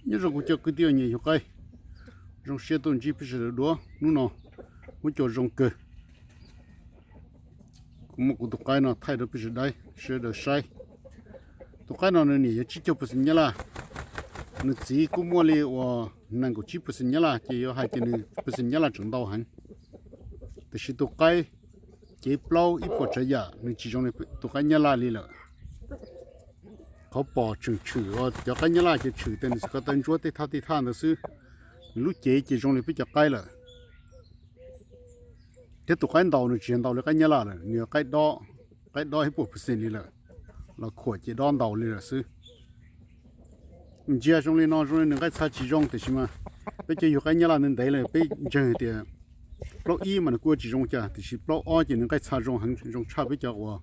Nyob zoo kuv cov kwv tij nyiam yug qaib, zoo siab tuaj ntsib peb sawv daws dua hnub no, huab cua zoo kawg. Kuv muab kuv tus qaib no thaij rau peb sawv daws, sawv daws saib. Tus qaib no nws niam yog tsib caug percent Nyab Laj, nws txiv kuj muaj li uas nees nkaum tsib percent Nyab Laj, ces yuav hais tias nws percent Nyab Laj tseem ntau heev. Tiam sis tus qaib cev plaub ib puas tsav yam nws tsis zoo li tus qaib Nyab Laj li lawm. Qhov pom tseem tshwm, cov qaib Nyab Laj ces tshwm tias nws txawm ko taw ntsuab tej thaj tej thaj ntawd xwb, nws lub cev ces zoo li peb cov qaib lawm. Thiab tus qaib ntaus nws tsis yog ntaus li qaib Nyab Laj lawm, nws yog qaib dob, qaib dob ib puas percent li lawm, los khuam ces dob ntaus li lawm xwb. Ntsia zoo li no zoo li nws nqaij txha tsis zoo, tiam sis mas peb cov yug qaib Nyab Laj ntev ntev lawm peb ntseeg tias plaub ib mas nws kuj tsis zoo cas, tiam sis plaub ob ces nws nqaij txha zoo heev, zoo tshaj peb cov uas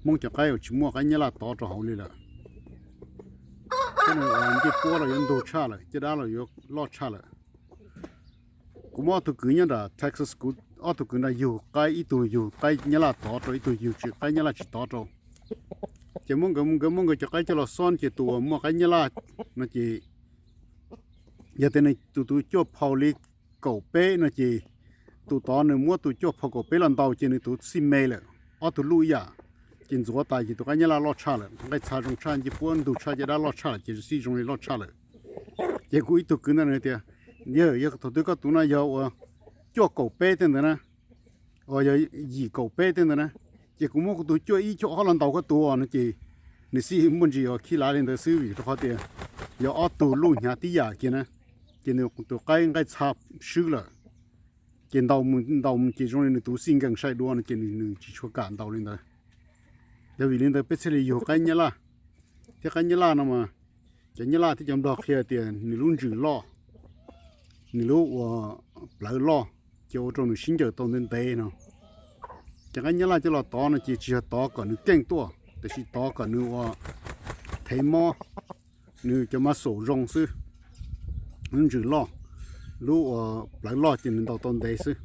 Hmoob cov qaib uas tsis muaj qaib Nyab Laj tov rau hauv li lawm. Thiab nws ncej puab los yuav ntug tshaj lawm, caj dab los yuav loj tshaj lawm. Kuv muab ob tug kwv nyob nram Texas, kuv ob tug kwv nrad yug qaib, ib tug yug qaib Nyab Laj tov rau, ib tug yug tsis qaib Nyab Laj tsis tov rau. Ces muab nkawd, nkawd muab nkawd cov qaib coj los xob ces tus uas muaj qaib Nyab Laj no ces yog tias nws tus tus cuaj phau li kaum peb no ces tus tod nws muab tus cuaj phau kaum peb los ntaus ces nws tus xij me lawm, ob tug luj ib yam. Ces ntxuav tas ces tus qaib Nyab Laj loj tshaj lawm, nqaij txha zoo tshaj, ncej puab ntug txhab, caj dab loj tshaj lawm, ces xij zoo li loj tshaj lawm. Ces kuv ib tug kwv ntawd nws tias, yawg, yog thaum twg koj tus no yog uas cuaj kaum peb tej ntawd na, uas yog yim kaum peb tej ntawd na, ces kuv muab kuv tus cuaj ib cuaj ob los ntaus koj tus no ces nws xij muaj ntsis uas khib lav li ntawd xwb, vim rau qhov tias yog ob tug luj hnyav tib yam kiag na, ces nws tus qaib nqaij txha swb lawm. Ces ntaus mus ntaus mus ces zoo li nws tus xij nkees sai dua no ces nws tsis tshua kam ntaus li ntawd. Yog vim li ntawd peb thiaj li yug qaib Nyab Laj. Thiab qaib Nyab Laj no mas cov Nyab Laj thiab cov Nplog qhia tias nws lub ntsws loj, nws lub uas plawv loj, ces ua rau nws sib ncaws tau ntev ntev no. Ces qaib Nyab Laj coj los tov no ces tsis yog tov kom nws keej tuaj, tiam sis tov kom nws ua thev mob, nws cov muscle zoo xwb. Lub ntsws loj, lub uas plawv loj ces nws ntaus tau ntev xwb.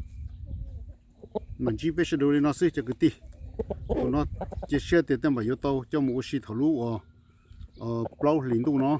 Mam ntsib peb sawv daws li no xwb cov kwv tij. Thaum no cia siab tias tej zaum yuav tau coj mus ua si thaum lub uas plaub hlis ntuj no.